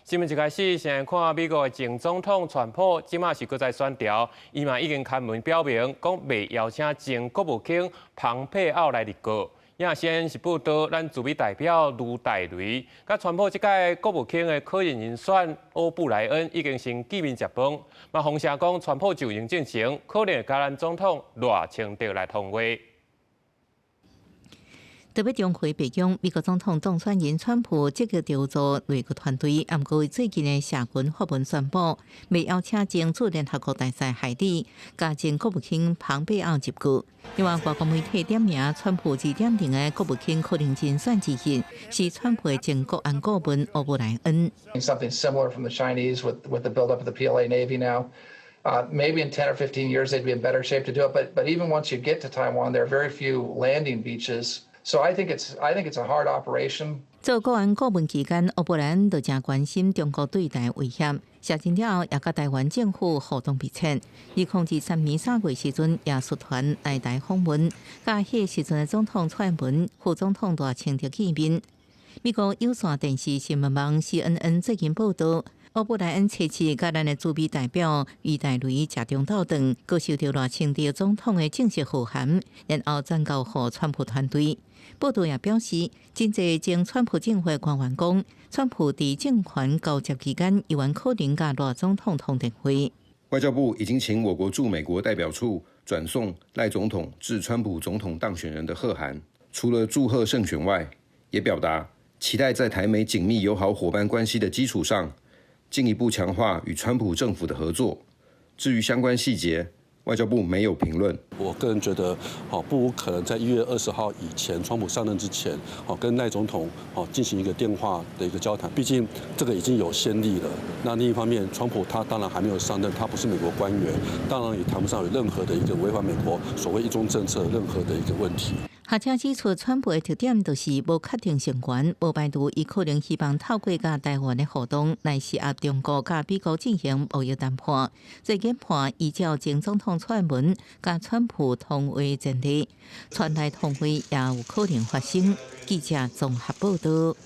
新聞一開始，先來看美國的前總統川普，這馬是閣再選調，伊嘛已經開門表明，講袂邀請前國務卿龐佩奧來入閣。也先是報道，咱駐美代表盧大雷，佮川普這屆國務卿的可能人選歐布萊恩已經先見面食飯，嘛風聲講川普就任進前可能會佮咱總統賴清德來通話。特別重回白宮，美國總統當選人川普積極籌組內閣團隊，毋過最近的社群發文宣布，袂邀請前駐聯合國大使海利，佮前國務卿龐貝奧入閣。另外，外國媒體點名川普2.0的國務卿可能人選之一，是川普的前國安顧問歐布萊恩。 Something similar from the Chinese with the buildup of the PLA Navy now. Maybe in 10 or 15 years they'd be in better shape to do it. But even once you get to Taiwan, there are very few landing beaches. So I think it's a hard operation. 做國安顧問期間，歐布萊恩就誠關心中國對台威脅，卸任了後也佮台灣政府互動密切。2023年3月時陣，也率團來台訪問，佮彼個時陣的總統蔡英文、副總統賴清德見面。美國有線電視新聞網 CNN 最近報道，歐布萊恩初次佮咱的駐美代表余大雷食中晝頓，閣收到賴清德總統的正式賀函，然後轉交予川普團隊。報道也表示，真濟前川普政府官員講，川普佇政權交接期間，猶原可能佮賴總統通電話。外交部已經請我國駐美國代表處轉送賴總統致川普總統當選人的賀函，除了祝賀勝選外，也表達期待在台美緊密友好夥伴關係的基礎上，進一步強化與川普政府的合作。至於相關細節，外交部沒有評論。我個人覺得，不無可能在1月20號以前，川普上任之前，跟賴總統，進行一個電話的一個交談。畢竟這個已經有先例了。那另一方面，川普他當然還沒有上任，他不是美國官員，當然也談不上有任何的一個違反美國所謂一中政策任何的一個問題。學者指出，川普的特點就是無確定成員，無排除伊可能希望透過佮台灣的互動來施壓中國，佮美國進行貿易談判。最近判依照前總統蔡英文佮川普通話前例，傳來通話也有可能發生。記者綜合報道。